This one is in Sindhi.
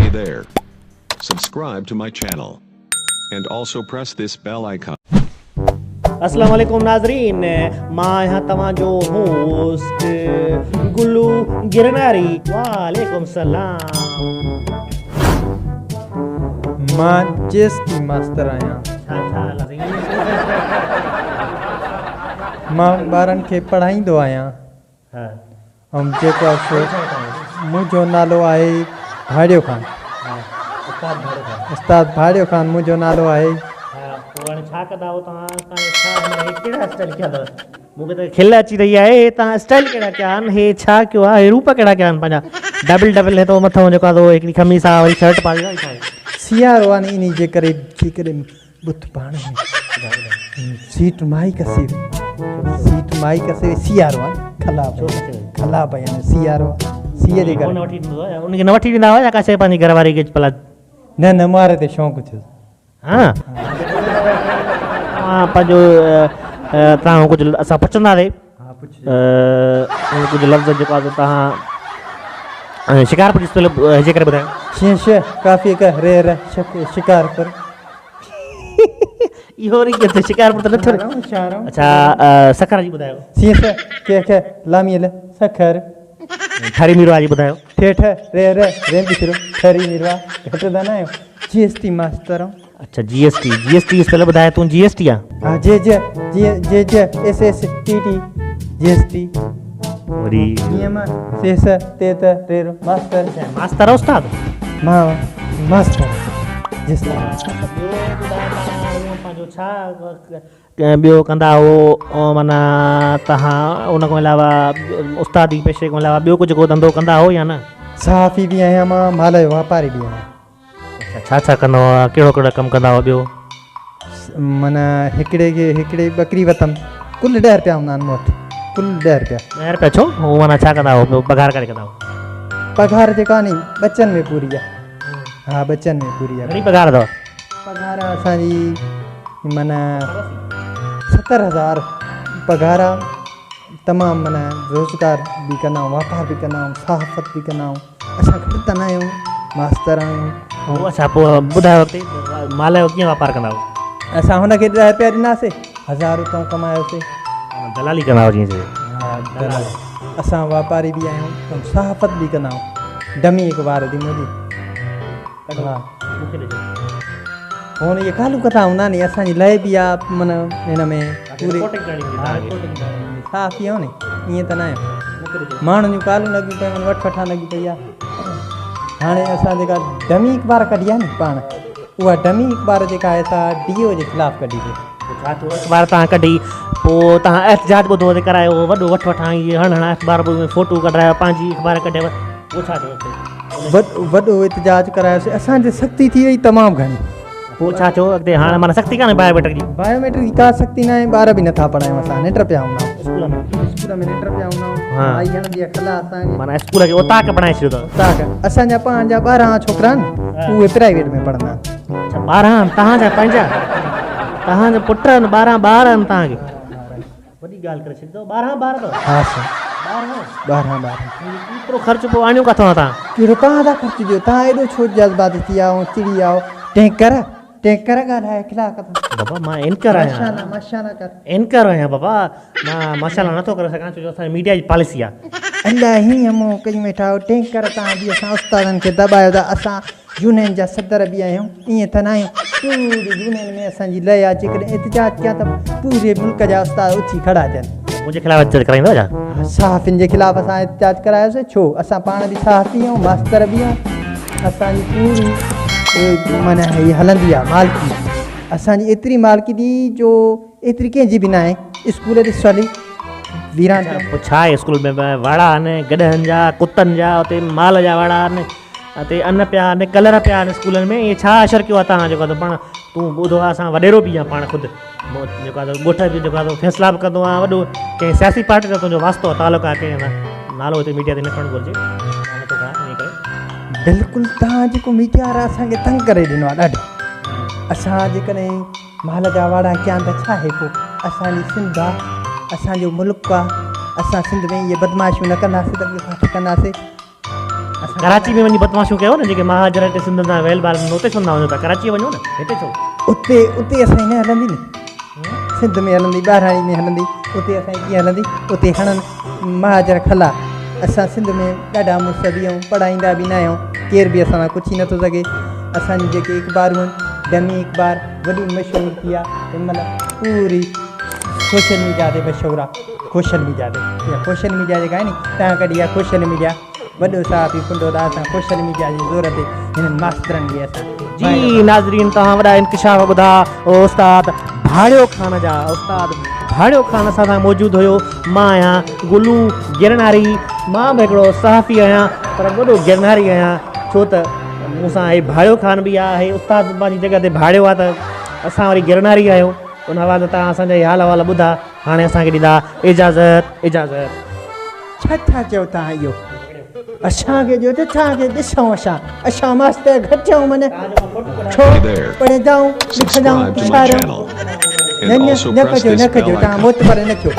Hey there. Subscribe to my channel. And also press this bell icon. اسلام عليڪم ناظرين مان آهيان توهان جو هوسٽ گلو گرناري وعليڪم سلام. مان جي ايس ٽي ماستر آهيان. ڇا ڇا لفظ مان ٻارن کي پڙهائيندو آهيان. ۽ جيڪو آهي سو منهنجو نالو آهي ڀاڙيو خان. استاد ڀاڙيو خان منهنجو نالو آهي. مون کي ته کل اچي رهي آهي هي توهان اسٽائل ڪهڙا ڪيا آهن هي ڇا ڪيو آهي هي روپ ڪهڙا ڪيا آهن پنهنجا ڊبل ڊبل هي تو مٿو جيڪو آهي سو هڪڙي قميص آهي وري شرٽ پاتي آهي ڇا آهي. سيارو آهي نه انهي جي ڪري جيڪڏهن ٻٿ پاڻ ۾ سيٽ مائي ڪسي وئي سيٽ مائي ڪسي وئي سيارو آ کلا پئي کلا پئي يعني سيارو سيء جي ڪري وٺي ڏيندو آ ان کي نه وٺي ڏيندا هئا يا ڪا شيء پنهنجي گهر واري کي پلا نه نه ماري تي شوق ٿيس ها پنهنجو تان ڪجهه اسان پڇنداسي ها پڇ ڪجهه لفظ جيڪو آ تان شڪارپور جي اسپيل هجي ڪري ٻڌايو. شين ش ڪافي ڪ ري ر شڪ شڪارپور. اهو وري ڪيئن ٿيو شڪارپور ته نه ٿيو اڇا سکر جي ٻڌايو. سين س ڪي ک لامي ل سکر. ٺري ميرواهه جي ٻڌايو. ٺي ٺ ري ر ري بڇڙو ٺري ميرواهه گهٽ ته نه آهيو جي ايس ٽي ماستر آهيون. اڇا جي ايس ٽي جي ايس ٽي اسپيل ٻڌاء تون جي ايس ٽي آ. ها جي جي جي جي جي ايس ايس ٽي ٽي جي ايس ٽي. وري جي م سي س تي ت ري رو ماستر. ماستر استاد. مان ماستر جي ايس ٽي. ٻيو ٻڌاء تان پنهنجو ڇا ٻيو ڪندا هو معنيٰ تهان ان کان علاوه استادي پيشي کان علاوه ٻيو ڪجهه ڪو ڌنڌو ڪندا هو يا نه. صحافي به آهيان مان مال جو واپاري به آهيان. اڇا ڇا ڇا ڪندا هئا ڪهڙو ڪهڙو ڪم ڪندا هئا ٻيو؟ معنيٰ هڪڙي کي هڪڙي ٻڪري وتم ڪل ڏهه رپيا هوندا آهن مون وٽ ڪل ڏهه رپيا. ڏهه رپيا ڇو هو معنيٰ ڇا ڪندا هئا پگهار ڪهڙي ڪندا هئا؟ پگهار جيڪا ني ٻچن ۾ پوري آهي ها ٻچن ۾ پوري آهي. گهڻي پگهار اٿو؟ پگهار اسانجي معنيٰ 70,000 پگهار آهي تمام معنيٰ روزگار به ڪندا آهيون واپار به ڪندا آهيون صحافت به ڪندا آهيون. اسان گهٽ ته نه آهيون ماستر آهيون. پوء اڇا پوء ٻڌايو اڳتي مال جو ڪيئن واپار ڪندا آهيو؟ اسان هن کي 10 رپيا ڏناسي هزار اتان ڪمايوسي. دلالي ڪندا آهيو جيئن چئجي. ها دلالي اسان واپاري به آهيون ۽ صحافت به ڪندا آهيون. ڊمي هڪ وار ٿي منهنجي. ها مون کي ڏجو. فون اهي ڪالو ڪٿا هوندا ني اسان جي لئه به آ من هن ۾ پوري رپورٽنگ ڪرڻي هوندي توهان کي رپورٽنگ ڪرڻي هوندي صحافي آهيون ني ائين ته نه آهيون ماڻهن جون ڪالون لڳيون پيون آهن وٺ وٺان لڳي پئي آ هاڻي اسان جيڪا ڊمي اخبار ڪڍي آ ني پاڻ اها ڊمي اخبار جيڪا آهي سا ڊي او جي خلاف ڪڍي سي ڇا ٿيو اخبار تان ڪڍي پوء تان احتجاج ٻڌو تي ڪرايو وڏو وٺ وٺان هي هڻ هڻ اخبار فوٽو ڪڍرايو پنهنجي اخبار ڪڍيو پوء ڇا ٿيو وڏو احتجاج ڪرايوسي اسان تي سختي ٿي وئي تمام گهڻي. پوء ڇا ٿيو اڳتي هاڻ معنيٰ سختي ڪانهي بايو ميٽرڪ جي؟ بايو ميٽرڪ جي ڪا سختي ناهي ٻار به نٿا پڙهايون اسان ننڊ پيا هوندا آهيون اسڪول ۾ اسڪول ۾ ننڊ پيا هوندا آهيون مائي هڻندي آهي کلا اسان کي. معنيٰ اسڪول کي اوطاق بڻائي ڇڏيو اٿو. اوطاق اسان جا پنهنجا 12 ڇوڪرا آهن اهي پرائيويٽ ۾ پڙهندا آهن. اڇا 12 تهان جا پنهنجا تهان جا پٽ آهن 12 ٻار آهن تهان کي. وڏي ڳالهه ڪري ڇڏي اٿو 12 ٻار اٿو. ها سائين 12 12 ٻار. ايترو خرچ پوء آڻيو ڪاٿان تهان؟ ڪهڙو تهان ٿا خرچ ڏيو تهان ايڏو ڇو جذباتي ٿي ويا آهيو چڙي ويا آهيو ٽينڪر ٽينڪر ڳالهائي اخلاق سان. بابا مان اينڪر آهيان. ماشاءالله ماشاءالله ڪر. اينڪر آهيان بابا مان ماشاءالله نٿو ڪري سگهان ڇو جو اسان جي ميڊيا جي پاليسي آهي. الا هيئن منهن ڪيون ويٺا آهيو ٽينڪر تهان به اسان استادن کي دٻايو ٿا اسان يونين جا صدر به آهيون ائين ته ناهيون پوري يونين ۾ اسان جي لئه آهي جيڪڏهن احتجاج ڪيان ته پوري ملڪ جا استاد اٿي کڙا ٿين. منهنجي خلاف احتجاج ڪرائيندو ڇا؟ صحافين جي خلاف اسان احتجاج ڪرايوسي ڇو اسان پاڻ به صحافي آهيون ماستر به آهيون اسان جي پوري معنيٰ هي هلندي آهي مالڪي اسان جي ايتري مالڪي ٿي جو ايتري ڪنهن جي به ناهي اسڪول ڏس هلي ويران پوء ڇا آهي اسڪول ۾ واڙا آهن گڏهن جا ڪتن جا اتي مال جا واڙا آهن اتي ان پيا آهن ڪلر پيا آهن اسڪولن ۾ اهي ڇا اشر ڪيو آهي توهان جيڪو آهي پاڻ تون ٻڌو آهي اسان وڏيرو به آهيان پاڻ خود جيڪو آهي ڳوٺ جو جيڪو آهي فيصلا به ڪندو آهيان وڏو ڪنهن سياسي پارٽي سان تنهنجو واسطو آهي تعلق آهي ڪنهن سان نالو هتي ميڊيا تي نه کڻڻ گهرجي مان نٿو کڻان انهي ڪري. بلڪل توهان جيڪو ميڊيا وارا اسان کي تنگ ڪري ڏنو آهي ڏاڍو اسان جيڪڏهن مال جا واڙا ڪيان ته ڇا آهي پوء اسان جي سنڌ آهي اسان جو ملڪ آهي اسان سنڌ ۾ اهي بدمعاشيون نه ڪنداسين ته ٻيو ڪاٿي ڪنداسين. ڪراچي ۾ وڃي بدمعاشيون ڪيو نه جيڪي مهاجر هتي سنڌ تان ويل ٻار آهن اتي ڇو نه وڃو ٿا ڪراچي وڃو نه هتي ڇو؟ اتي اتي اسان جي نه هلندي نه سنڌ ۾ هلندي ٻاهراڻي ۾ هلندي اتي اسان جي ڪيئن هلندي اتي هڻن مهاجر کلا اسان سنڌ ۾ ڏاڍا مڙس به آهيون پڙهائيندا به نه آهيون ڪير به اسان سان ڪڇي نٿو سگهي اسان جون جيڪي اخبارون آهن ڊمي اخبار وڏي مشهور ٿي آهي هن مهل پوري سوشل ميڊيا تي مشهور آهي سوشل ميڊيا تي اها سوشل ميڊيا جيڪا آهي ني تنهن ڪڍي آهي سوشل ميڊيا وڏو صحافي ڦنڊو ته اسان سوشل ميڊيا جي زور تي هنن ماسترن کي اسان جي ناظرين توهان وڏا انڪشاف ٻڌا استاد ڀاڙيو خان جا استاد ڀاڙيو خان اسان سان موجود هيو مان آهيان گلو گرناري مان به هڪڙو صحافي آهيان پر وڏو گرناري آهيان ڇو ته مون سان هي ڀاڙيو خان به آهي استاد پنهنجي جڳهه تي ڀاڙيو آهي ته اسان وري گرناري آهيون ان حوالي سان توهان اسان جا هي حال احوال ٻڌا هاڻي اسان کي ڏيندا اجازت اجازت. ڇا ٿا چئو توهان اهو اسان کي ڏيو ته توهان کي ڏسون اسان اسان ماستر گهٽ آهيون من ڇو پڙهندائون لکندائون Subscribe to my هوشيار channel نه and نه also نه press ڪجو this نه bell ڪجو توهان icon. معتبر نه ٿيو.